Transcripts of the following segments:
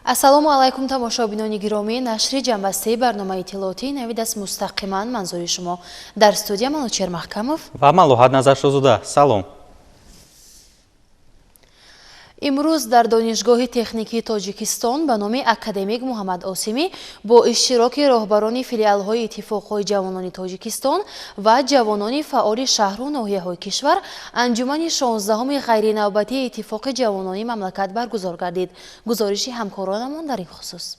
Ассалому алайкум, тамошобинони гиромӣ. Нашри ҷамъбастаи барномаи иттилоотии Навид аст, мустақиман манзури шумо. Дар студия Манучер Маҳкамов ва Малоҳат Назаршозода. Салом. Имрӯз дар Донишгоҳи техникии Тоҷикистон ба номи академик Муҳаммад Осимӣ бо иштироки роҳбарони филиалҳои иттифоқҳои ҷавонони Тоҷикистон ва ҷавонони фаъоли шаҳру ноҳияҳои кишвар анҷумани 16-уми ғайринавбатии Иттифоқи ҷавонони мамлакат баргузор гардид. Гузориши ҳамкоронамон дар ин хусус.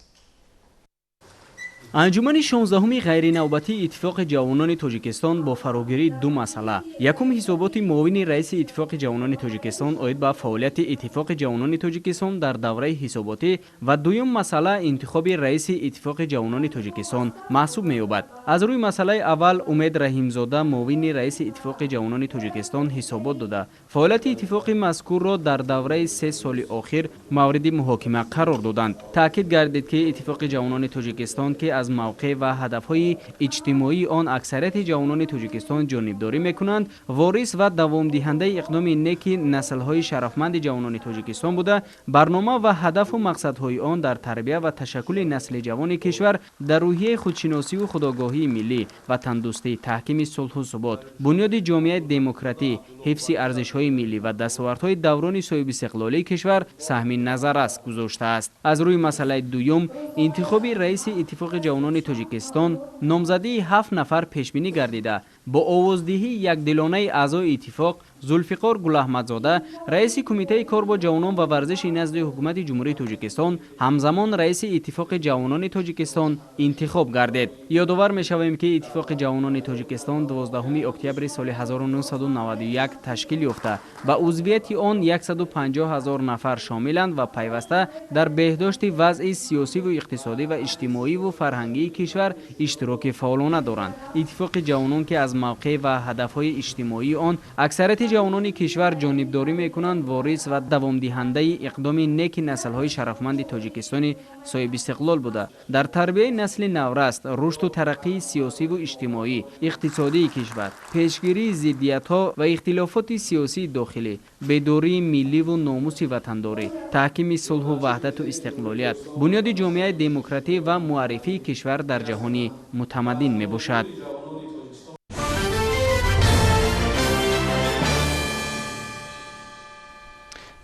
Анҷумани 16-уми ғайринавбатии Иттифоқи ҷавонони Тоҷикистон бо фарогирии ду масъала: якум, ҳисоботи муовини раиси Иттифоқи ҷавонони Тоҷикистон оид ба фаъолияти Иттифоқи ҷавонони Тоҷикистон дар давраи ҳисоботӣ ва дуюм масъала, интихоби раиси Иттифоқи ҷавонони Тоҷикистон маҳсуб меёбад. Аз рӯи масъалаи аввал Умед Раҳимзода, муовини раиси Иттифоқи ҷавонони Тоҷикистон, ҳисобот дода, фаъолияти иттифоқи мазкурро дар давраи 3 соли охир мавриди муҳокима қарор доданд. Таъкид гардид, ки Иттифоқи ҷавонони Тоҷикистон, ки аз мавқеъ ва ҳадафҳои иҷтимоии он аксарияти ҷавонони Тоҷикистон ҷонибдорӣ мекунанд, ворис ва давомдиҳандаи иқдоми неки наслҳои шарафманди ҷавонони Тоҷикистон буда, барнома ва ҳадафу мақсадҳои он дар тарбия ва ташаккули насли ҷавони кишвар дар рӯҳияи худшиносиву худогоҳии миллӣ, ватандӯстӣ, таҳкими сулҳу субот, бунёди ҷомеаи демократӣ, ҳифзи арзишҳои миллӣ ва дастовардҳои даврони соҳибистиқлолии кишвар саҳми назаррас гузоштааст. Аз рӯи масъалаи дуюм, интихоби раиси Иттифоқи ҷавонони Тоҷикистон, номзадии ҳафт нафар пешбинӣ гардида, бо овоздиҳии якдилонаи аъзои иттифоқ Зулфиқор Гулаҳмадзода, раиси Кумитаи кор бо ҷавонон ва варзиши назди Ҳукумати Ҷумҳурии Тоҷикистон, ҳамзамон раиси Иттифоқи ҷавонони Тоҷикистон интихоб гардид. Ёдовар мешавем, ки Иттифоқи ҷавонони Тоҷикистон 12 октябри соли 1991 ташкил ёфта, ба узвияти он 150 ҳазор нафар шомиланд ва пайваста дар беҳдошти вазъи сиёсиву иқтисодӣ ва иҷтимоиву фарҳангии кишвар иштироки фаъолона доранд. Иттифоқи ҷавонон, ки аз мавқеъ ва ҳадафҳои иҷтимоии он аксарияти ҷавонони кишвар ҷонибдорӣ мекунанд, ворис ва давомдиҳандаи иқдоми неки наслҳои шарафманди Тоҷикистони соҳибистиқлол буда, дар тарбияи насли навраст, рушду тараққии сиёсиву иҷтимоӣ, иқтисодии кишвар, пешгирии зиддиятҳо ва ихтилофоти сиёсии дохилӣ, бедории милливу номуси ватандорӣ, таҳкими сулҳу ваҳдату истиқлолият, бунёди ҷомеаи демократӣ ва муаррифии кишвар дар ҷаҳони мутамаддин мебошад.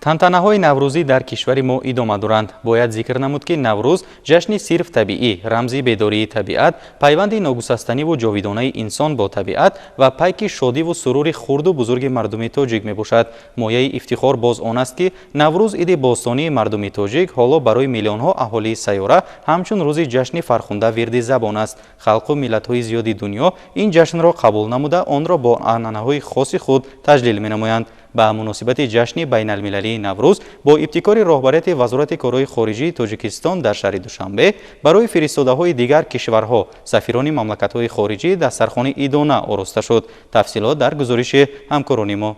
Тантанаҳои наврӯзӣ дар кишвари мо идома доранд. Бояд зикр намуд, ки Наврӯз ҷашни сирф табиӣ, рамзи бедории табиат, пайванди ногусастаниву ҷовидонаи инсон бо табиат ва пайки шодиву сурури хурду бузурги мардуми тоҷик мебошад. Мояи ифтихор боз он аст, ки Наврӯз, иди бостонии мардуми тоҷик, ҳоло барои миллионҳо аҳолии сайёра ҳамчун рӯзи ҷашни фархунда вирди забон аст. Халқу миллатҳои зиёди дунё ин ҷашнро қабул намуда, онро бо анъанаҳои хоси худ таҷлил менамоянд. Ба муносибати ҷашни байналмилалии Наврӯз бо ибтикори роҳбарияти Вазорати корҳои хориҷии Тоҷикистон дар шаҳри Душанбе барои фиристодаҳои дигар кишварҳо, сафирони мамлакатҳои хориҷӣ дастархони идона ороста шуд. Тафсилот дар гузориши ҳамкорони мо.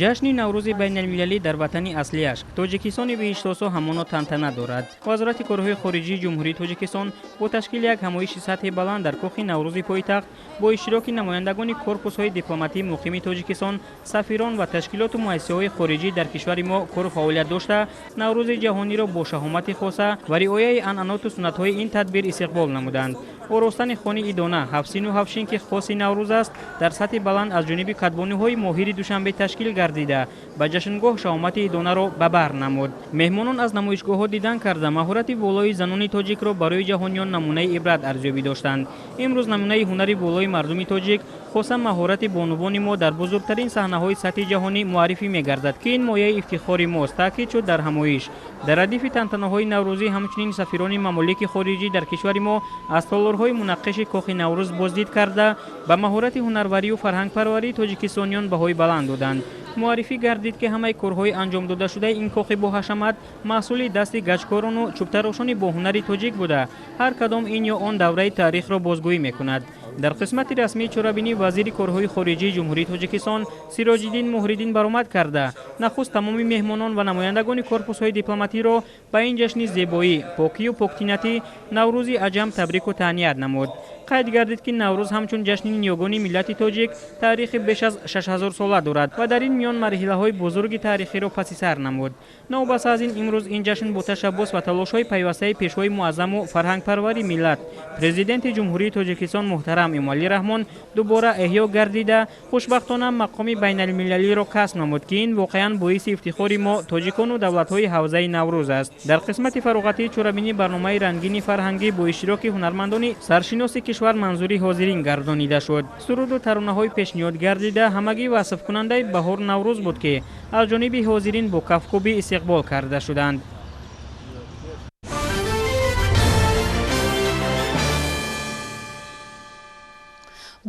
Ҷашни Наврӯзи байналмилалӣ дар ватани аслиаш, Тоҷикистони беҳиштосо, ҳамоно тантана дорад. Вазорати корҳои хориҷии Ҷумҳурии Тоҷикистон бо ташкили як ҳамоиши сатҳи баланд дар Кохи Наврӯзи пойтахт бо иштироки намояндагони корпусҳои дипломатии муқими Тоҷикистон, сафирон ва ташкилоту муассисаҳои хориҷӣ дар кишвари мо кору фаъолият дошта, Наврӯзи ҷаҳониро бо шаҳомати хоса ва риояи анъаноту суннатҳои ин тадбир истиқбол намуданд. Оростани хони идона, ҳафтсину ҳафтшин, ки хоси Наврӯз аст, дар сатҳи баланд аз ҷониби кадбонуҳои моҳири Душанбе ташкил гардида, ба ҷашнгоҳ шаҳомати идонаро ба бар намуд. Меҳмонон аз намоишгоҳҳо дидан карда, маҳорати волои занони тоҷикро барои ҷаҳониён намунаи ибрат арзёбӣ доштанд. Имрӯз намунаи ҳунари волои мардуми тоҷик, хоса маҳорати бонувони мо, дар бузургтарин саҳнаҳои сатҳи ҷаҳонӣ муаррифӣ мегардад, ки ин мояи ифтихори мост, таъкид шуд дар ҳамоиш. Дар радифи тантанаҳои наврӯзӣ ҳамчунин сафирони мамолики хориҷӣ дар кишвари мо аз толорҳои мунаққиши Кохи Наврӯз боздид карда, ба маҳорати ҳунарварию фарҳангпарварии тоҷикистониён баҳои баланд доданд. Муаррифӣ гардид, ки ҳамаи корҳои анҷомдодашудаи ин кохи боҳашамат маҳсули дасти гачкорону чӯбтарошони боҳунари тоҷик буда, ҳар кадом ин ё он давраи таърихро бозгӯӣ мекунад. Дар қисмати расмии чорабинӣ вазири корҳои хориҷии Ҷумҳурии Тоҷикистон Сироҷиддин Муҳриддин баромад карда, нахуст тамоми меҳмонон ва намояндагони корпусҳои дипломатиро ба ин ҷашни зебоӣ, покию поктинатӣ, Наврӯзи аҷам табрику таҳният намуд. Қайд гардид, ки Наврӯз ҳамчун ҷашни ниёгони миллати тоҷик таърихи беш аз 6000 сола дорад ва дар ин миён марҳилаҳои бузурги таърихиро паси сар намуд. Новобаста аз ин, имрӯз ин ҷашн бо ташаббус ва талошҳои пайвастаи пешвои муаззаму фарҳангпарвари миллат, Президенти Ҷумҳурии Тоҷикистон муҳтарам Эмомалӣ Раҳмон, дубора эҳё гардида, хушбахтона мақоми байналмилалиро касб намуд, ки ин воқеан боиси ифтихори мо тоҷикону давлатҳои ҳавзаи Наврӯз аст. Дар қисмати фароғатии чорабинӣ барномаи рангини фарҳангӣ бо иштироки ҳунармандони саршиноси кишвар манзури ҳозирин гардонида шуд. Суруду таронаҳои пешниҳод гардида ҳамагӣ васфкунандаи баҳор, Наврӯз буд, ки аз ҷониби ҳозирин бо кафкӯбӣ истиқбол карда шуданд.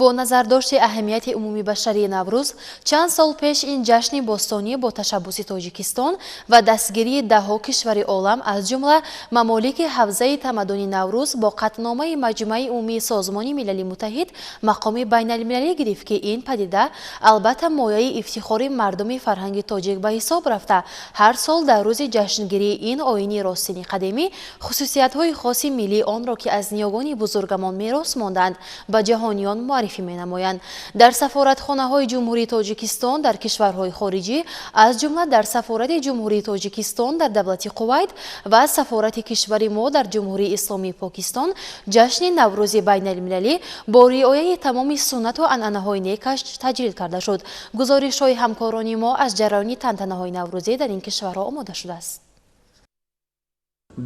Бо назардошти аҳамияти умумибашарии Наврӯз, чанд сол пеш ин ҷашни бостонӣ бо ташаббуси Тоҷикистон ва дастгирии даҳҳо кишвари олам, аз ҷумла мамолики ҳавзаи тамаддуни Наврӯз, бо қатъномаи Маҷмӯаи умумии Созмони Милали Муттаҳид мақоми байналмилалӣ гирифт, ки ин падида албатта мояи ифтихори мардуми фарҳанги тоҷик ба ҳисоб рафта, ҳар сол дар рӯзи ҷашнгирии ин оини ростини қадимӣ хусусиятҳои хоси миллии онро, ки аз ниёгони бузургамон мерос монданд, ба ҷаҳониён муаррифӣ менамоянд. Дар сафоратхонаҳои Ҷумҳурии Тоҷикистон дар кишварҳои хориҷӣ, аз ҷумла дар сафорати Ҷумҳурии Тоҷикистон дар давлати Қувайт ва сафорати кишвари мо дар Ҷумҳурии Исломии Покистон, ҷашни Наврӯзи байналмилалӣ бо риояи тамоми суннату анъанаҳои некаш таҷлил карда шуд. Гузоришҳои ҳамкорони мо аз ҷараёни тантанаҳои наврӯзӣ дар ин кишварҳо омода шудааст.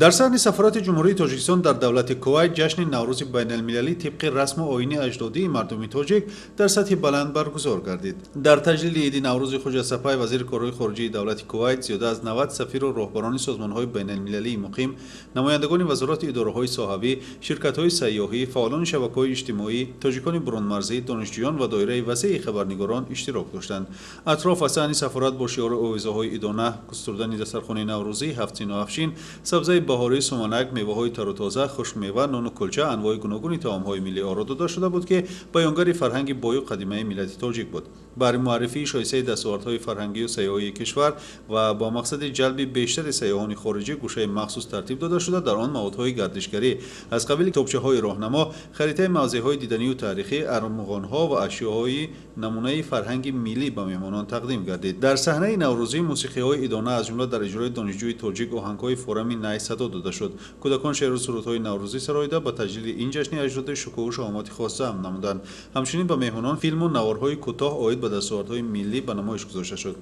Дар саҳни сафорати Ҷумҳурии Тоҷикистон дар давлати Кувайт ҷашни Наврӯзи байналмилалӣ тибқи расму оини аҷдодии мардуми тоҷик дар сатҳи баланд баргузор гардид. Дар таҷлили иди Наврӯзи Хуҷастапай вазири корҳои хориҷии давлати Кувайт, зиёда аз 90 сафиру роҳбарони созмонҳои байналмилалии муқим, намояндагони вазорату идораҳои соҳавӣ, ширкатҳои сайёҳӣ, фаъолони шабакаҳои иҷтимоӣ, тоҷикони бурунмарзӣ, донишҷӯён ва доираи васеи хабарнигорон иштирок доштанд. Атроф аз саҳни сафорат бо шиору овезаҳои идона, густурдани дастархони наврӯзӣ, ҳафтсину ҳафшин, сабзаи баҳории суманак, меваҳои тару тоза, хушкмева, нону кулча, анвои гуногуни таомҳои миллӣ оро дода шуда буд, ки баёнгари фарҳанги бою қадимаи миллати тоҷик буд. Барои муаррифии шоистаи дастовардҳои фарҳангию сайёҳии кишвар ва бо мақсади ҷалби бештари сайёҳони хориҷӣ гӯшаи махсус тартиб дода шуда, дар он маводҳои гардишгарӣ аз қабили китобчаҳои роҳнамо, харитаи мавзеъҳои диданию таърихӣ, армуғонҳо ва ашёҳои намунаи фарҳанги миллӣ ба меҳмонон тақдим гардид. Дар саҳнаи наврӯзӣ мусиқиҳои идона, аз ҷумла дар иҷрои донишҷӯи тоҷик оҳангҳои форами най садо дода шуд. Кӯдакон шеъру сурудҳои наврӯзӣ сароида, ба таҷлили ин ҷашни аҷдодӣ шукӯҳу шаҳомати хос заъм намуданд. Ҳамчунин ба меҳмонон филму наворҳои кӯтоҳ оид ба дастовардҳои миллӣ ба намоиш гузошта шуд.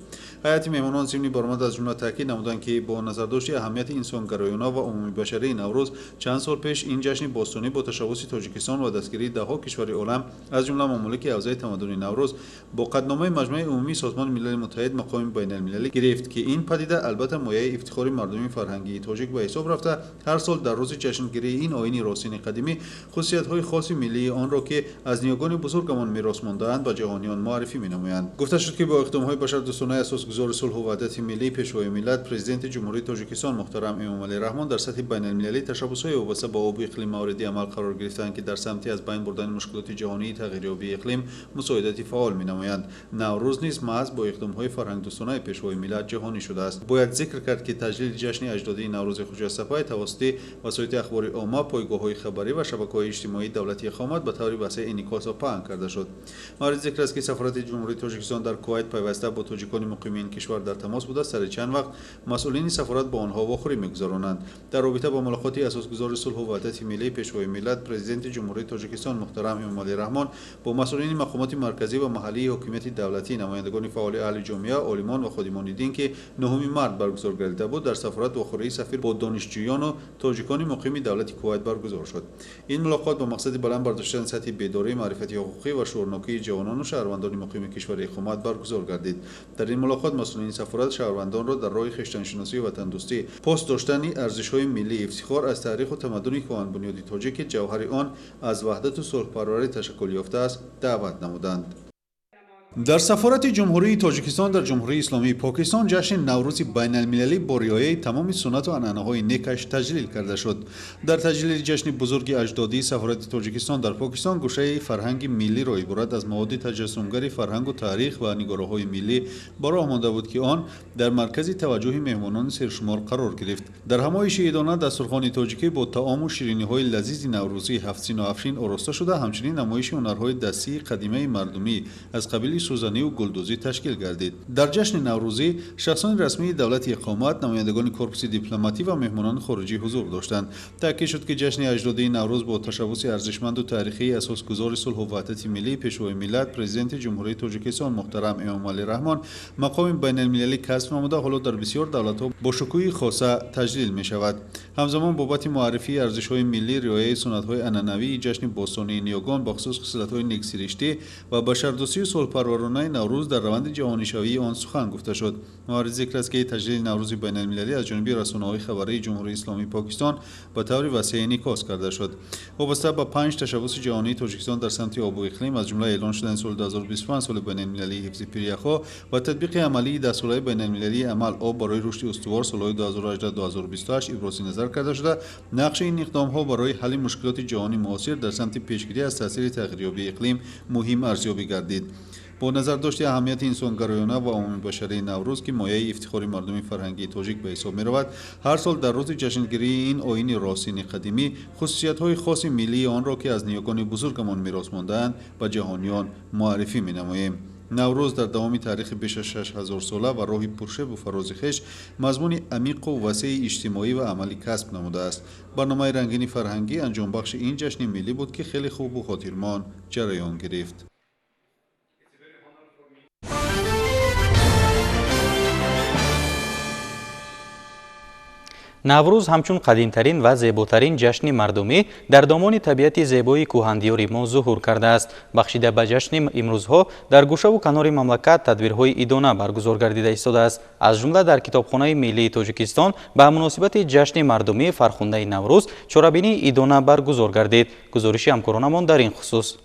Ҳайати меҳмонон зимни баромад аз ҷумла таъкид намуданд, ки бо назардошти аҳамияти инсонгароёна ва умумибашарии Наврӯз, чанд сол пеш ин ҷашни бостонӣ бо ташаббуси Тоҷикистон ва дастгирии даҳҳо кишвари олам, аз ҷумла мамолики ҳавзаи тамаддуни Наврӯз, бо қатъномаи Маҷмӯаи умумии Созмони Милали Муттаҳид мақоми байналмилалӣ гирифт, ки ин падида албатта мояи ифтихори мардуми фарҳангии тоҷик ба ҳисоб рафта, ҳар сол дар рӯзи ҷашнгирии ин оини ростини қадимӣ хусусиятҳои хоси миллии онро, ки аз ниёгони бузургамон мерос мондаанд, ба ҷаҳониён муаррифӣ менамоянд. Гуфта шуд, ки бо иқдомҳои башардӯстонаи асосгузори сулҳу ваҳдати миллӣ, пешвои миллат, Президенти Ҷумҳурии Тоҷикистон муҳтарам Эмомалӣ Раҳмон дар сатҳи байналмилалӣ ташаббусҳои вобаста ба обу иқлим мавриди амал қарор гирифтаанд, ки дар самти аз байн бурдани мушкилоти ҷаҳонии тағйирёбии иқлим мусоидати фаъол менамоянд. Наврӯз низ маҳз бо иқдомҳои фарҳангдӯстонаи пешвои миллат ҷаҳонӣ шудааст. Бояд зикр кард, ки таҷлили ҷашни аҷдодии Наврӯзи Хуҷастапай тавассути васоити ахбори омма, пойгоҳҳои хабарӣ ва шабакаҳои иҷтимоии давлати иқомат ба таври васеъ инъикос ва паҳн карда шуд. Мавриди зикр аст, ки сафорати Ҷумҳурии Тоҷикистон дар Кувайт пайваста бо тоҷикони муқими ин кишвар дар тамос буда, сари чанд вақт масъулини сафорат бо онҳо вохӯрӣ мегузаронанд. Дар робита бо мулоқоти асосгузори сулҳу ваҳдати миллӣ, пешвои миллат, Президенти Ҷумҳурии Тоҷикистон муҳтарам Эмомалӣ Раҳмон бо масъулини мақомоти марказӣ ва маҳаллии ҳокимияти давлатӣ, намояндагони фаъоли аҳли ҷомеа, олимон ва ходимони дин, ки 9 март баргузор гардида буд, дар сафорат вохӯрии сафир бо донишҷӯёну тоҷикони муқими давлати Кувайт баргузор шуд. Ин мулоқот бо мақсади баланд бардоштани сатҳи бедорӣ, маърифати ҳуқуқӣ ва шуурнокии ҷавонону шаҳрвандони муқими кишвари иқомат баргузор гардид. Дар ин мулоқот масъулини сафорат шаҳрвандонро дар роҳи хештаншиносию ватандӯстӣ, пос доштани арзишҳои миллӣ, ифтихор аз таъриху тамаддуни кӯҳанбунёди тоҷик, ки ҷавҳари он аз ваҳдату сулҳпарварӣ ташаккул ёфтааст, даъват намуданд. Дар сафорати Ҷумҳурии Тоҷикистон дар Ҷумҳурии Исломии Покистон ҷашни Наврӯзи байналмилалӣ бо риояи тамоми суннату анъанаҳои некаш таҷлил карда шуд. Дар таҷлили ҷашни бузурги аҷдодии сафорати Тоҷикистон дар Покистон гӯшаи фарҳанги миллиро иборат аз маводи таҷассумгари фарҳангу таърих ва нигораҳои миллӣ ба роҳ монда буд, ки он дар маркази таваҷҷӯҳи меҳмонони сершумор қарор гирифт. Дар ҳамоиши идона дастурхони тоҷикӣ бо таому шириниҳои лазизи наврӯзии ҳафтсину ҳафшин ороста шуда, ҳамчунин намоиши ҳунарҳои дастии қадимаи мардумӣ аз қабили сӯзаниву гулдӯзӣ ташкил гардид. Дар ҷашни наврӯзӣ шахсони расмии давлати иқомат, намояндагони корпуси дипломатӣ ва меҳмонони хориҷӣ ҳузур доштанд. Таъкид шуд, ки ҷашни аҷдодии Наврӯз бо ташаббуси арзишманду таърихии асосгузори сулҳу ваҳдати миллӣ, Пешвои миллат, Президенти Ҷумҳурии Тоҷикистон муҳтарам Эмомалӣ Раҳмон мақоми байналмилалӣ касб намуда, ҳоло дар бисёр давлатҳо бо шукӯҳи хоса таҷлил мешавад. Ҳамзамон бобати муаррифии арзишҳои миллӣ, риояи суннатҳои анъанавии ҷашни бостонии ниёгон, бахусус хислатҳои нексириштӣ ва башардӯстию сулҳпарваронаи Наврӯз дар раванди ҷаҳонишавии он сухан гуфта шуд. Мавриди зикр аст, ки таҷлили Наврӯзи байналмилалӣ аз ҷониби расонаҳои хабарии Ҷумҳурии Исломии Покистон ба таври васеъ инъикос карда шуд. Вобаста ба панҷ ташаббуси ҷаҳонии Тоҷикистон дар самти обу иқлим, аз ҷумла эълон шудани соли 2025 соли байналмилалии ҳифзи пиряхҳо ва татбиқи амалии даҳсолаи байналмилалии амал «Об барои рушди устувор» солҳои 2018-2028 ибрози назар карда шуда, нақши ин иқдомҳо барои ҳалли мушкилоти ҷаҳони муосир дар самти пешгирӣ аз таъсири тағйирёбии иқлим муҳим арзёбӣ гардид. Бо назардошти аҳамияти инсонгароёна ва умумибашарии Наврӯз, ки мояи ифтихори мардуми фарҳангии тоҷик ба ҳисоб меравад, ҳар сол дар рӯзи ҷашнгирии ин оини ростини қадимӣ хусусиятҳои хоси миллии онро, ки аз ниёгони бузургамон мерос мондаанд, ба ҷаҳониён муаррифӣ менамоем. Наврӯз дар давоми таърихи беш аз 6000-сола ва роҳи пуршебу фарози хеш мазмуни амиқу васеи иҷтимоӣ ва амалӣ касб намудааст. Барномаи рангини фарҳангӣ анҷомбахши ин ҷашни миллӣ буд, ки хеле хубу хотирмон ҷараён гирифт. Наврӯз ҳамчун қадимтарин ва зеботарин ҷашни мардумӣ дар домони табиати зебои кӯҳандиёри мо зуҳур кардааст. Бахшида ба ҷашни имрӯзҳо дар гӯшаву канори мамлакат тадбирҳои идона баргузор гардида истодааст. Аз ҷумла дар Китобхонаи миллии Тоҷикистон ба муносибати ҷашни мардумӣ фархундаи Наврӯз чорабинии идона баргузор гардид. Гузориши ҳамкоронамон дар ин хусус.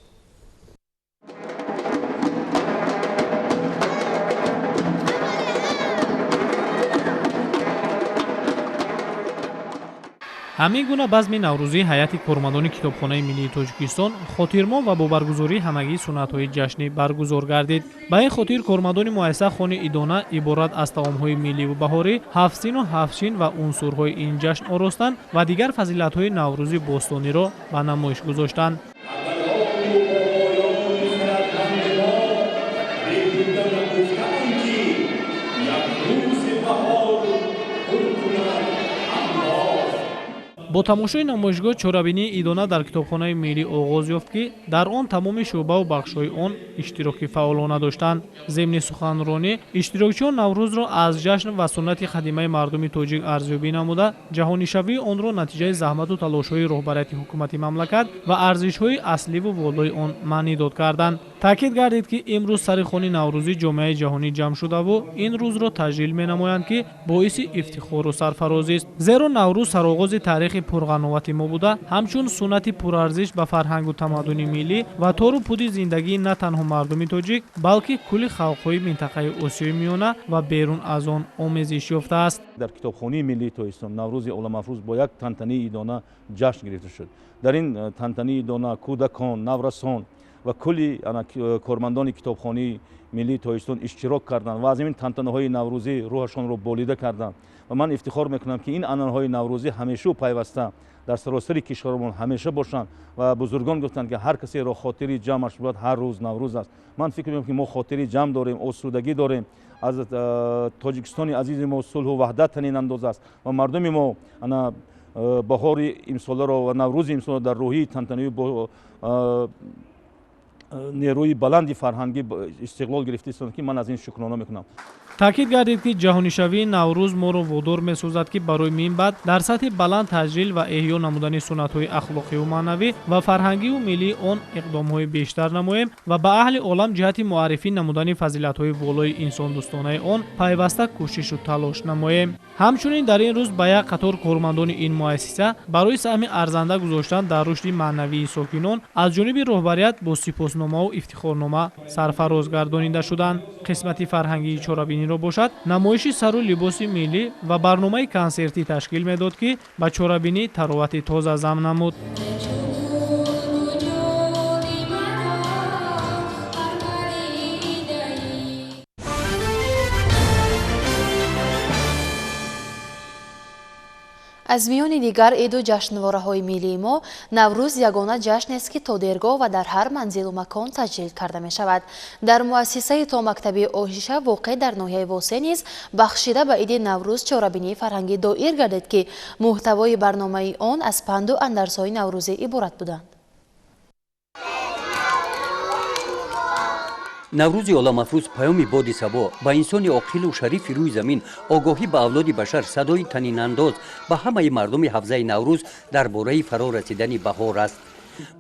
Ҳамин гуна базми наврӯзии ҳайати кормандони Китобхонаи миллии Тоҷикистон хотирмон ва бо баргузории ҳамагии суннатҳои ҷашнӣ баргузор гардид. Ба ин хотир кормандони муассиса хони идона иборат аз таомҳои милливу баҳорӣ, ҳафтсину ҳафтшин ва унсурҳои ин ҷашн оростанд ва дигар фазилатҳои наврӯзи бостониро ба намоиш гузоштанд. Бо тамошои намоишгоҳ чорабинии идона дар Китобхонаи миллӣ оғоз ёфт, ки дар он тамоми шӯъбаву бахшҳои он иштироки фаъолона доштанд. Зимни суханронӣ иштирокчиён Наврӯзро аз ҷашн ва суннати қадимаи мардуми тоҷик арзёбӣ намуда, ҷаҳонишавии онро натиҷаи заҳмату талошҳои роҳбарияти ҳукумати мамлакат ва арзишҳои асливу волои он маънидод карданд. Таъкид гардид, ки имрӯз сари хони наврӯзӣ ҷомеаи ҷаҳонӣ ҷамъ шудаву ин рӯзро таҷлил менамоянд, ки боиси ифтихору сарфарозист. Зеро Наврӯз сароғози таърихи пурғановати мо буда, ҳамчун суннати пурарзиш ба фарҳангу тамаддуни миллӣ ва тору пуди зиндагии на танҳо мардуми тоҷик, балки кулли халқҳои минтақаи Осиёи Миёна ва берун аз он омезиш ёфтааст. Дар Китобхонаи миллии Тоҷикистон Наврӯзи оламафрӯз бо як тантании идона ҷашн гирифта шуд. Дар ин тантании идона кӯдакон, наврасон ва кулли кормандони Китобхонаи миллии Тоҷикистон иштирок карданд ва аз ин тантанаҳои наврӯзӣ рӯҳашонро болида карданд. Ва ман ифтихор мекунам, ки ин анъанаҳои наврӯзӣ ҳамешу пайваста дар саросари кишварамон ҳамеша бошанд. Ва бузургон гуфтанд, ки ҳар касеро хотири ҷамъаш бояд, ҳар рӯз Наврӯз аст. Ман фикр мекунам, ки мо хотири ҷамъ дорем, осудагӣ дорем. Аз Тоҷикистони азизи мо сулҳу ваҳдат танин андоз аст ва мардуми мо ана баҳори имсоларо ва Наврӯзи имсоларо дар рӯҳии тантанавӣ бо нерӯи баланди фарҳангӣ истиқлол гирифта истоданд, ки ман аз ин шукрона мекунам. Таъкид гардид, ки ҷаҳонишавии Наврӯз моро водор месозад, ки барои минбаъд дар сатҳи баланд таҷлил ва эҳё намудани суннатҳои ахлоқиву маънавӣ ва фарҳангиву миллии он иқдомҳои бештар намоем ва ба аҳли олам ҷиҳати муаррифӣ намудани фазилатҳои волои инсондӯстонаи он пайваста кӯшишу талош намоем. Ҳамчунин дар ин рӯз ба як қатор кормандони ин муассиса барои саҳми арзанда гузоштан дар рушди маънавии сокинон аз ҷониби роҳбарият бо сипосномаву ифтихорнома сарфароз гардонида шуданд. Қисмати фарҳангии чорабиниро бошад, намоиши сару либоси миллӣ ва барномаи консертӣ ташкил медод, ки ба чорабинӣ таровати тоза зам намуд. Аз миёни дигар иду ҷашнвораҳои миллии мо Наврӯз ягона ҷашнест, ки то дергоҳ ва дар ҳар манзилу макон таҷлил карда мешавад. Дар муассисаи томактабии Оҳиша, воқеъ дар ноҳияи Восе, низ бахшида ба иди Наврӯз чорабинии фарҳангӣ доир гардид, ки муҳтавои барномаи он аз панду андарзҳои наврӯзӣ иборат буданд. Наврӯзи оламафрӯз паёми боди сабо ба инсони оқилу шарифи рӯи замин, огоҳӣ ба авлоди башар, садои танинандоз ба ҳамаи мардуми ҳавзаи Наврӯз дар бораи фаро расидани баҳор аст.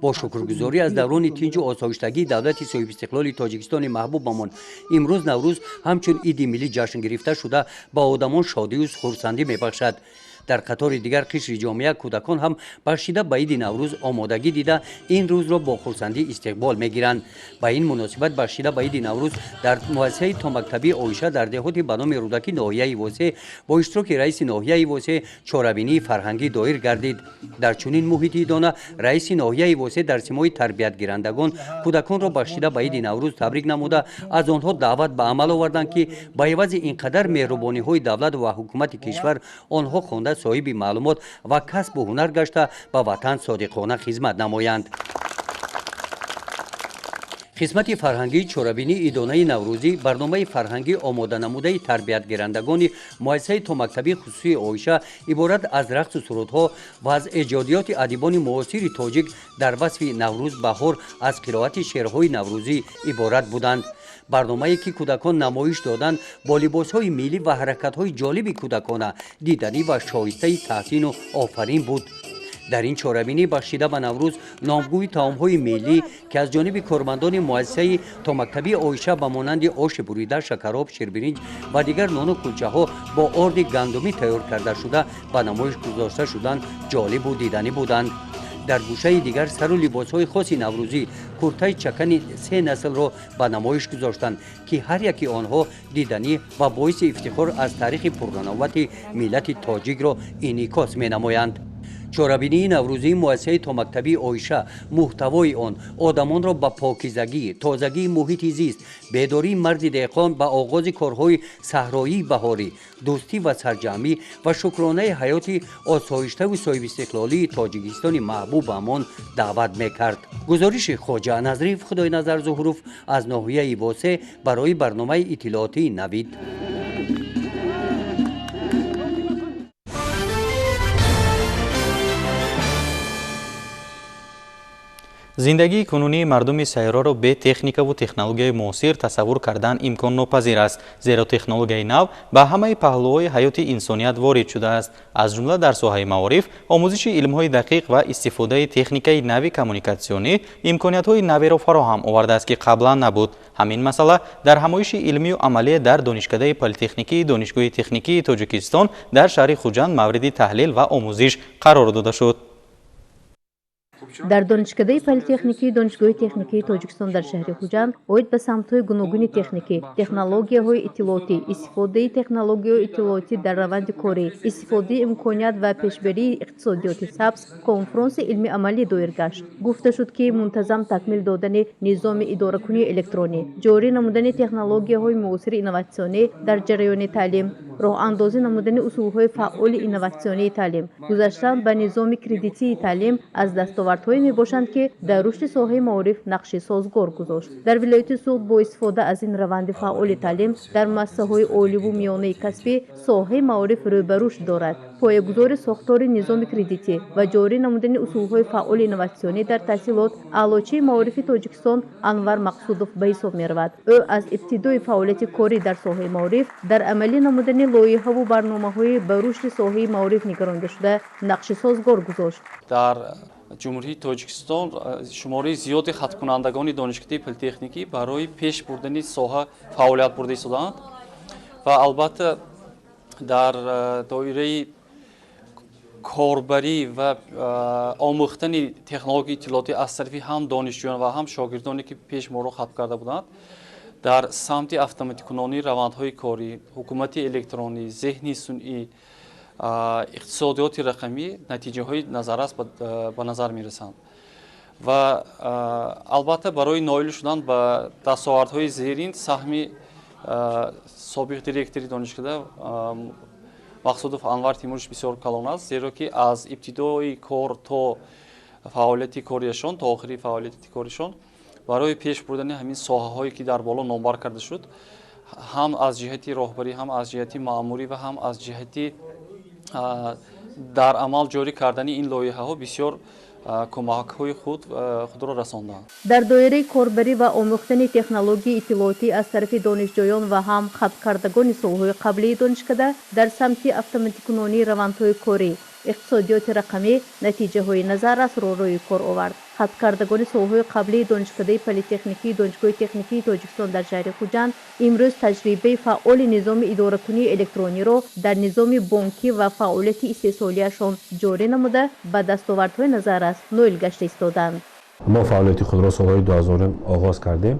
Бо шукргузорӣ аз даврони тинҷу осоиштагии давлати соҳибистиқлоли Тоҷикистони маҳбубамон, имрӯз Наврӯз ҳамчун иди миллӣ ҷашн гирифта шуда, ба одамон шодию хурсандӣ мебахшад. Дар қатори дигар қишри ҷомеа кӯдакон ҳам бахшида ба иди Наврӯз омодагӣ дида, ин рӯзро бо хурсандӣ истиқбол мегиранд. Ба ин муносибат бахшида ба иди Наврӯз дар муассисаи томактабии Оиша дар деҳоти ба номи Рӯдакӣ ноҳияи Восе бо иштироки раиси ноҳияи Восе чорабинии фарҳангӣ доир гардид. Дар чунин муҳити идона раиси ноҳияи Восе дар симои тарбиятгирандагон кӯдаконро бахшида ба иди Наврӯз табрик намуда, аз онҳо даъват ба амал оварданд, ки ба ивази ин қадар меҳрубониҳои давлат ва ҳукумати кишвар онҳо хонда соҳиби маълумот ва касбу ҳунар гашта, ба ватан содиқона хизмат намоянд. Қисмати фарҳангии чорабинии идонаи наврӯзӣ барномаи фарҳангӣ омоданамудаи тарбиятгирандагони муассисаи томактабии хусусии Оиша иборат аз рақсу сурудҳо ва аз эҷодиёти адибони муосири тоҷик дар васфи Наврӯз, баҳор, аз қироати шеърҳои наврӯзӣ иборат буданд. Барномае ки кӯдакон намоиш доданд, бо либосҳои миллӣ ва ҳаракатҳои ҷолиби кӯдакона диданӣ ва шоистаи таҳсину офарин буд. Дар ин чорабинӣ бахшида ба Наврӯз номгӯи таомҳои миллӣ, ки аз ҷониби кормандони муассисаи томактабии Оиша ба монанди оши бурида, шакароб, ширбиринҷ ва дигар нону кулчаҳо бо орди гандумӣ тайёр карда шуда ба намоиш гузошта шуданд, ҷолибу диданӣ буданд. Дар гӯшаи дигар сару либосҳои хоси наврӯзӣ, куртаи чакани се наслро ба намоиш гузоштанд, ки ҳар яки онҳо диданӣ ва боиси ифтихор аз таърихи пурғановати миллати тоҷикро инъикос менамоянд. Чорабинии наврӯзии муассисаи томактабии Оиша муҳтавои он одамонро ба покизагӣ, тозагии муҳити зист, бедории марди деҳқон ба оғози корҳои саҳроии баҳорӣ, дӯстӣ ва сарҷамъӣ ва шукронаи ҳаёти осоиштаву соҳибистиқлолии Тоҷикистони маҳбубамон даъват мекард. Гузориши Хоҷа Назриев, Худойназар Зуҳуров аз ноҳияи Восе барои барномаи иттилоотии Навид. Зиндагии кунунии мардуми сайёраро бе техникаву технологияи муосир тасаввур кардан имконнопазир аст, зеро технологияи нав ба ҳамаи паҳлӯҳои ҳаёти инсоният ворид шудааст, аз ҷумла дар соҳаи маориф. Омӯзиши илмҳои дақиқ ва истифодаи техникаи нави коммуникатсионӣ имкониятҳои наверо фароҳам овардааст, ки қаблан набуд. Ҳамин масъала дар ҳамоиши илмию амалие дар Донишкадаи политехникии Донишгоҳи техникии Тоҷикистон дар шаҳри Хуҷанд мавриди таҳлил ва омӯзиш қарор дода шуд. Дар Донишкадаи политехникии Донишгоҳи техникии Тоҷикистон дар шаҳри Хуҷанд оид ба самтҳои гуногуни техникӣ, технологияҳои иттилоотӣ, истифодаи технологияҳои иттилоотӣ дар раванди корӣ, истифодаи имконият ва пешбарии иқтисодиёти сабз конфронси илмиамалӣ доир гашт. Гуфта шуд, ки мунтазам такмил додани низоми идоракунии электронӣ, ҷорӣ намудани технологияҳои муосири инноватсионӣ дар ҷараёни таълим, роҳандозӣ намудани усулҳои фаъоли инноватсионии таълим, гузаштан ба низоми кредитии таълим аз дастовардҳои Дастовардҳое мебошанд, ки дар рушди соҳаи маориф нақши созгор гузошт. Дар вилояти Суғд бо истифода аз ин раванди фаъоли таълим дар муассисаҳои оливу миёнаи касбӣ соҳаи маориф рӯ ба рушд дорад. Поягузори сохтори низоми кредитӣ ва ҷорӣ намудани усулҳои фаъоли инноватсионӣ дар таҳсилот аълочии маорифи Тоҷикистон Анвар Мақсудов ба ҳисоб меравад. Ӯ аз ибтидои фаъолияти корӣ дар соҳаи маориф дар амалӣ намудани лоиҳаву барномаҳои ба рушди соҳаи маориф нигарондашуда нақши созгор гузошт. Дар Ҷумҳурии Тоҷикистон шумораи зиёди хаткунандагони донишкадаи политехникӣ барои пеш бурдани соҳа фаъолият бурда истодаанд ва албатта дар доираи корбарӣ ва омӯхтани технологияи иттилоотӣ аз тарафи ҳам донишҷӯён ва ҳам шогирдоне ки пеш моро хатм карда буданд, дар самти автоматикунонии равандҳои корӣ, ҳукумати электронӣ, зеҳни сунъӣ, иқтисодиёти рақамӣ натиҷаҳои назаррас ба назар мерасанд. Ва албатта барои ноил шудан ба дастовардҳои зерин саҳми собиқ директори донишкада Мақсудов Анвар Тимурович бисёр калон аст, зеро ки аз ибтидои кор то фаъолияти кориашон, то охири фаъолияти коришон барои пеш бурдани ҳамин соҳаҳое ки дар боло номбар карда шуд, ҳам аз ҷиҳати роҳбарӣ, ҳам аз ҷиҳати маъмурӣ ва ҳам аз ҷиҳати дар амал ҷорӣ кардани ин лоиҳаҳо бисёр кӯмакҳои худро расонданд. Дар доираи корбарӣ ва омӯхтани технологияи иттилоотӣ аз тарафи донишҷӯён ва ҳам хатмкардагони солҳои қаблии донишкада дар самти автоматикунонии равандҳои корӣ, иқтисодиёти рақамӣ натиҷаҳои назаррасро рӯи кор овард. Хаткардагони солҳои қаблии донишкадаи политехникии Донишгоҳи техникии Тоҷикистон дар шаҳри Хуҷанд имрӯз таҷрибаи фаъоли низоми идоракунии электрониро дар низоми бонкӣ ва фаъолияти истеҳсолияшон ҷорӣ намуда ба дастовардҳои назаррас ноил гашта истоданд. Мо фаъолияти худро солҳои 2000 оғоз кардем.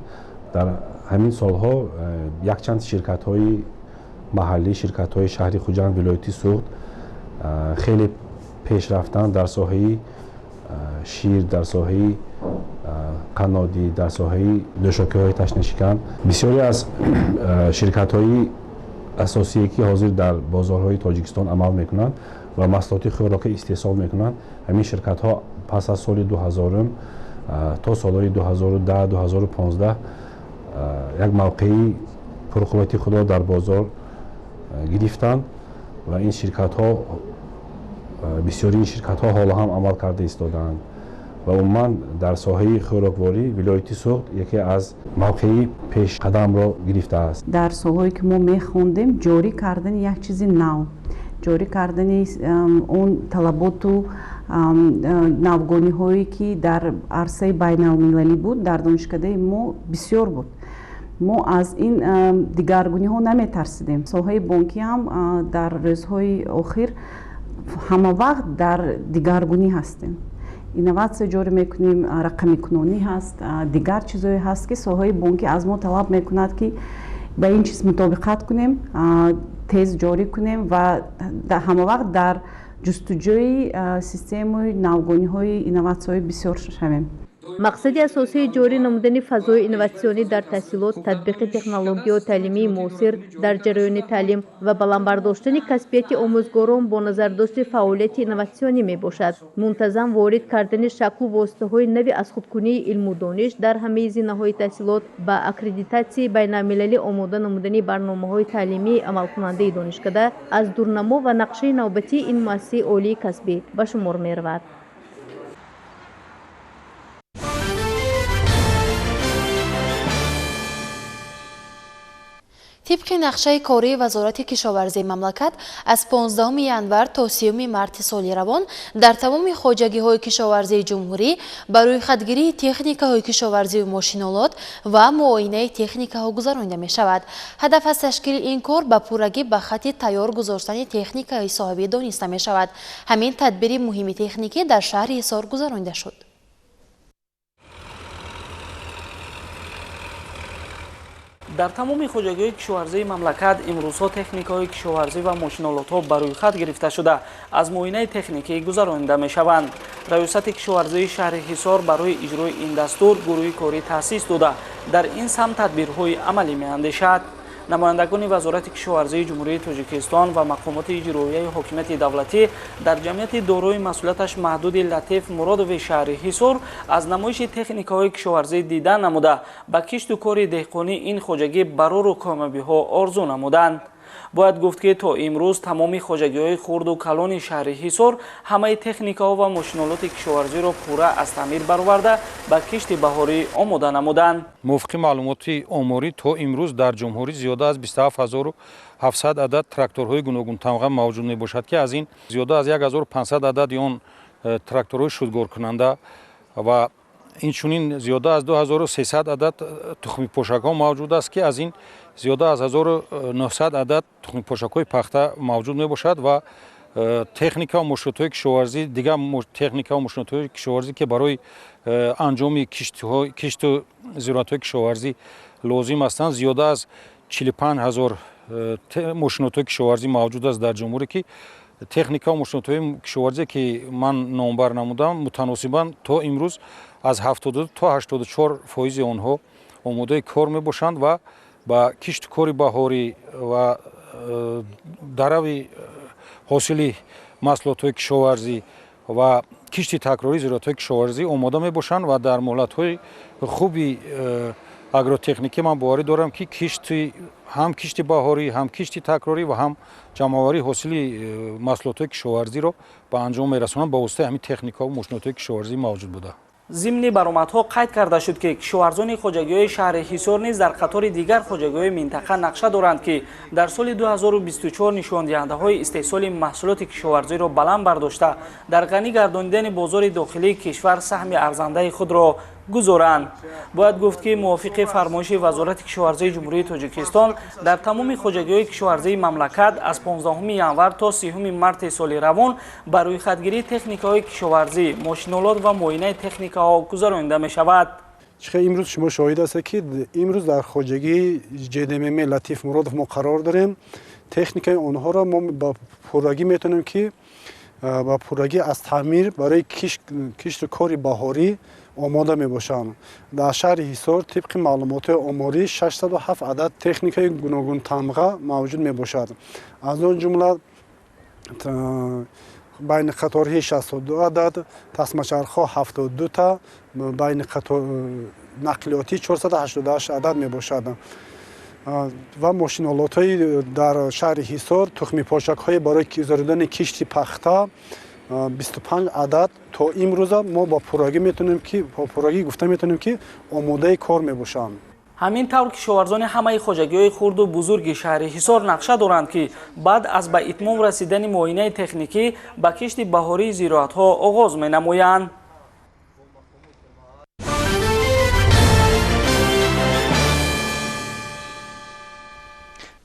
Дар ҳамин солҳо якчанд ширкатҳои маҳаллӣ, ширкатҳои шаҳри Хуҷанд, вилояти Суғд хеле пеш рафтанд дар соҳаи шир, дар соҳаи қаннодӣ, дар соҳаи нӯшокиҳои ташнашикан. Бисёре аз ширкатҳои асосие ки ҳозир дар бозорҳои Тоҷикистон амал мекунанд ва маҳсулоти хӯрокӣ истеҳсол мекунанд, ҳамин ширкатҳо пас аз соли 2000 то солҳои 2010 2015 як мавқеи пурқуввати худро дар бозор гирифтанд ва ин ширкатҳо бисёри ин ширкатҳо ҳоло ҳам амал карда истодаанд ва умуман дар соҳаи хӯрокворӣ вилояти Суғд яке аз мавқеи пешқадамро гирифтааст. Дар солҳое ки мо мехондем, ҷорӣ кардани як чизи нав, ҷорӣ кардани он талаботу навгониҳое ки дар арсаи байналмилалӣ буд, дар донишкадаи мо бисёр буд. Мо аз ин дигаргуниҳо наметарсидем. Соҳаи бонкӣ ҳам дар рӯзҳои охир ҳама вақт дар дигаргунӣ ҳастем. Инноватсия ҷорӣ мекунем, рақамикунонӣ ҳаст, дигар чизҳое ҳаст ки соҳаи бонкӣ аз мо талаб мекунад ки ба ин чиз мутобиқат кунем, тез ҷорӣ кунем ва ҳама вақт дар ҷустуҷӯи системаи навгониҳои инноватсияҳои бисёр шавем. Мақсади асосии ҷорӣ намудани фазои инноватсионӣ дар таҳсилот, татбиқи технологияҳои таълимии муосир дар ҷараёни таълим ва баланд бардоштани касбияти омӯзгорон бо назардошти фаъолияти инноватсионӣ мебошад. Мунтазам ворид кардани шаклу воситаҳои нави азхудкунии илму дониш дар ҳамаи зинаҳои таҳсилот, ба аккредитатсияи байналмилалӣ омода намудани барномаҳои таълимии амалкунандаи донишкада аз дурнамо ва нақшаи навбатии ин муассисаи олии касбӣ ба шумор меравад. Тибқи нақшаи кории Вазорати кишоварзии мамлакат аз 15 январ то 30 марти соли равон дар тамоми хоҷагиҳои кишоварзии ҷумҳурӣ ба рӯйхатгирии техникаҳои кишоварзию мошинолот ва муоинаи техникаҳо гузаронида мешавад. Ҳадаф аз ташкили ин кор ба пуррагӣ ба хати тайёр гузоштани техникаи соҳавӣ дониста мешавад. Ҳамин тадбири муҳими техникӣ дар шаҳри Ҳисор гузаронида шуд. Дар тамоми хоҷагиҳои кишоварзии мамлакат имрӯзҳо техникаҳои кишоварзӣ ва мошинолотҳо ба рӯйхат гирифта шуда аз муоинаи техникӣ гузаронида мешаванд. Раёсати кишоварзии шаҳри Ҳисор барои иҷрои ин дастур гурӯҳи корӣ таъсис дода, дар ин самт тадбирҳои амалӣ меандешад. Намояндагони Вазорати кишоварзии Ҷумҳурии Тоҷикистон ва мақомоти иҷроияи ҳокимияти давлатӣ дар ҷамъияти дорои масъулияташ маҳдуди Латиф Муродови шаҳри Ҳисор аз намоиши техникаҳои кишоварзӣ дида намуда, ба кишту кори деҳқонӣ ин хоҷагӣ барору комёбиҳо орзу намуданд. Бояд гуфт, ки то имрӯз тамоми хоҷагиҳои хурду калони шаҳри Ҳисор ҳамаи техникаҳо ва мошинолоти кишоварзиро пурра аз таъмир бароварда, ба кишти баҳорӣ омода намуданд. Мувофиқи маълумоти оморӣ, то имрӯз дар ҷумҳурӣ зиёда аз 27 700 адад тракторҳои гуногунтамға мавҷуд мебошад, ки аз ин зиёда аз 1500 адади он тракторҳои шудгоркунанда ва инчунин зиёда аз 2300 адад тухмипошакҳо мавҷуд аст, ки аз ин зиёда аз 1900 адад тухмипошакҳои пахта мавҷуд мебошад ва техника ва мошинотҳои кишоварзӣ, дигар техника ва мошинотҳои кишоварзӣ, ки барои анҷоми кишту зироатҳои кишоварзӣ лозим ҳастанд, зиёда аз 45 ҳазор мошинотҳои кишоварзӣ мавҷуд аст дар ҷумҳурӣ, ки техника ва мошинотҳои кишоварзие, ки ман номбар намудам, мутаносибан то имрӯз аз 72 то 84 фоизи онҳо омодаи кор мебошанд ва ба кишту кори баҳорӣ ва дарави ҳосили маҳсулотҳои кишоварзӣ ва кишти такрории зироатҳои кишоварзӣ омода мебошанд. Ва дар муҳлатҳои хуби агротехникӣ ман боварӣ дорам, ки кишти ҳам кишти баҳорӣ, ҳам кишти такрорӣ ва ҳам ҷамъоварии ҳосили маҳсулотҳои кишоварзиро ба анҷом мерасонанд ба воситаи ҳамин техникаҳо ва мошинотҳои кишоварзӣ мавҷуд буда. Зимни баромадҳо қайд карда шуд, ки кишоварзони хоҷагиҳои шаҳри Ҳисор низ дар қатори дигар хоҷагиҳои минтақа нақша доранд, ки дар соли 2024 нишондиҳандаҳои истеҳсоли маҳсулоти кишоварзиро баланд бардошта, дар ғанӣ гардонидани бозори дохилии кишвар саҳми арзандаи худро гузоранд. Бояд гуфт, ки мувофиқи фармоиши Вазорати кишоварзии Ҷумҳурии Тоҷикистон дар тамоми хоҷагиҳои кишоварзии мамлакат аз 15 январ то 30 марти соли равон ба рӯйхатгирии техникаҳои кишоварзӣ, мошинолот ва муоинаи техникаҳо гузаронида мешавад. Чихе имрӯз шумо шоҳид ҳастед, ки имрӯз дар хоҷагии ҶДММ Латиф Муродов мо қарор дорем. Техникаи онҳоро мо ба пуррагӣ метавонем, ки ба пуррагӣ аз таъмир барои кишту кори баҳорӣ омода мебошанд. Дар шаҳри Ҳисор тибқи маълумоти оморӣ 607 адад техникаи гуногунтамға мавҷуд мебошад. Аз он ҷумла байни қаторҳи 62 адад, тасмачархҳо 72 та, байни нақлиётӣ 488 адад мебошад. Ва мошинолотҳои дар шаҳри Ҳисор тухмипошакҳои барои гузаронидани кишти пахта 25 адад то имрӯза мо ба пуррагӣ метавонем, ки бо пуррагӣ гуфта метавонем, ки омодаи кор мебошанд. Ҳамин тавр, кишоварзони ҳамаи хоҷагиҳои хурду бузурги шаҳри Ҳисор нақша доранд, ки баъд аз ба итмом расидани муоинаи техникӣ ба кишти баҳории зироатҳо оғоз менамоянд.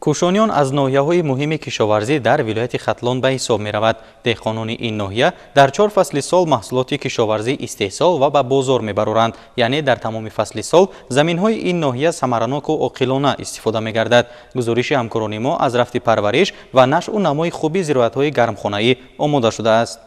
Кӯшониён аз ноҳияҳои муҳими кишоварзӣ дар вилояти Хатлон ба ҳисоб меравад. Деҳқонони ин ноҳия дар 4 фасли сол маҳсулоти кишоварзӣ истеҳсол ва ба бозор мебароранд. Яъне дар тамоми фасли сол заминҳои ин ноҳия самараноку оқилона истифода мегардад. Гузориши ҳамкорони мо аз рафти парвариш ва нашъу намои хуби зироатҳои гармхонаӣ омода шудааст.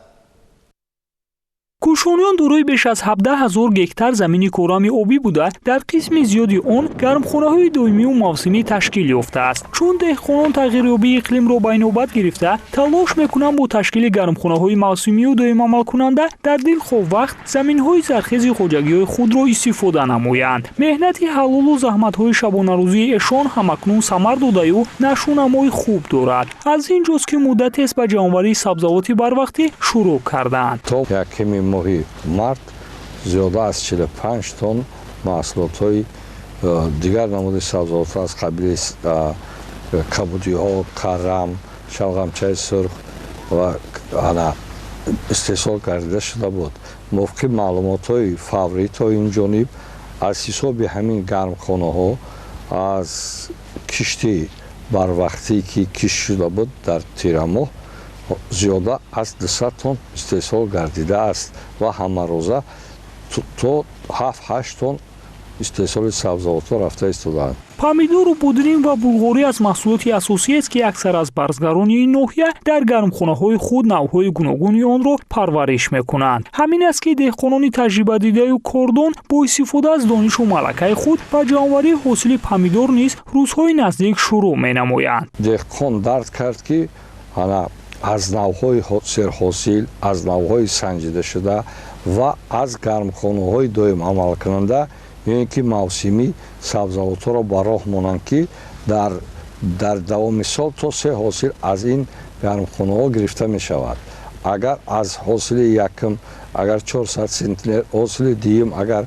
Кӯшониён дорои беш аз 17 ҳазор гектар замини корами обӣ буда, дар қисми зиёди он гармхонаҳои доимию мавсимӣ ташкил ёфтааст. Чун деҳқонон тағйирёбии иқлимро ба инобат гирифта, талош мекунанд бо ташкили гармхонаҳои мавсимию доимамалкунанда дар дилхоҳ вақт заминҳои зархези хоҷагиҳои худро истифода намоянд. Меҳнати ҳалолу заҳматҳои шабонарӯзии эшон ҳамакнун самар додаю нашъунамои хуб дорад. Аз ин ҷост, ки муддатест ба ҷамъоварии сабзавоти барвақтӣ шурӯъ карданд. То якуми моҳи март зиёда аз 45 тонн маҳсулотҳои дигар намуди сабзавотҳо аз қабили кабудиҳо, карам, шалғамчаи сурх ва ана истеҳсол гардида шуда буд. Мувофиқи маълумотҳои фаврӣ то ин ҷониб аз ҳисоби ҳамин гармхонаҳо аз кишти барвақтӣ, ки кишт шуда буд дар тирамоҳ, зиёда аз 200 тонн истеҳсол гардидааст ва ҳамарӯза то 7-8 тонн истеҳсоли сабзавотҳо рафта истодаанд. Помидору бодринг ва булғорӣ аз маҳсулоти асосиест, ки аксар аз барзгарони ин ноҳия дар гармхонаҳои худ навъҳои гуногуни онро парвариш мекунанд. Ҳамин аст, ки деҳқонони таҷрибадидаю кордон бо истифода аз донишу малакаи худ ба ҷамъоварии ҳосили помидор низ рӯзҳои наздик шурӯъ менамоянд. Деҳқон дарк кард, ки ана аз навъҳои серҳосил, аз навъҳои санҷидашуда ва аз гармхонаҳои доим амалкунанда ё ин ки мавсимӣ сабзавотҳоро ба роҳ монанд, ки дар давоми сол то се ҳосил аз ин гармхонаҳо гирифта мешавад. Агар аз ҳосили якум агар 400 центнер, ҳосили дуюм агар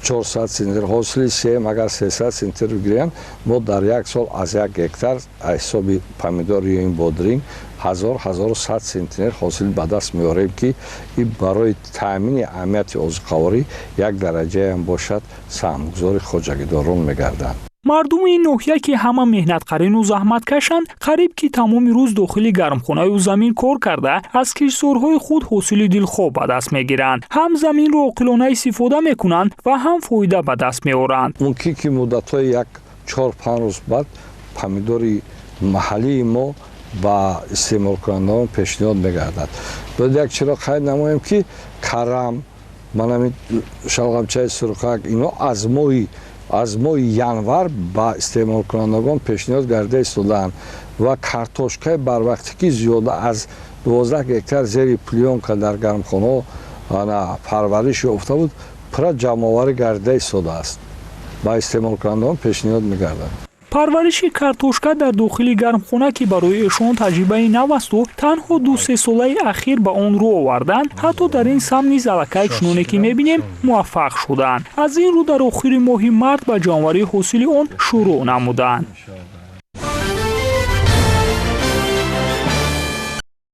400 центнер, ҳосили сеюм агар 300 центнер бигирем, мо дар як сол аз як гектар аз ҳисоби помидор ё ин бодринг 1000, 1100 центнер ҳосил ба даст меорем, ки ин барои таъмини амнияти озуқаворӣ як дараҷаам бошад, саҳмгузори хоҷагидорон мегарданд. Мардуми ин ноҳия, ки ҳама меҳнатқарину заҳматкашанд, қариб ки тамоми рӯз дохили гармхонаю замин кор карда, аз киштзорҳои худ ҳосили дилхоҳ ба даст мегиранд. Ҳам заминро оқилона истифода мекунанд ва ҳам фоида ба даст меоранд. Мумкин ки муддатҳои як 4-5 рӯз баъд помидори маҳаллии мо ба истеъмолкунандагон пешниҳод мегардад. Бояд як чиро қайд намоем, ки карам, манами шалғамчаи сурхак, ино аз моҳи январ ба истеъмолкунандагон пешниҳод гардида истодаанд ва картошкаи барвақтӣ, ки зиёда аз 12 гектар зери плёнка дар гармхонаҳо парвариш ёфта буд, пурра ҷамъоварӣ гардида истодааст, ба истеъмолкунандагон пешниҳод мегардад. Парвариши картошка дар дохили гармхона, ки барои эшон таҷрибаи нав асту танҳо 2-3 солаи ахир ба он рӯ оварданд, ҳатто дар ин самт низ аллакай, чуноне ки мебинем, муваффақ шуданд. Аз ин рӯ дар охири моҳи март ба ҷамъоварии ҳосили он шурӯъ намуданд.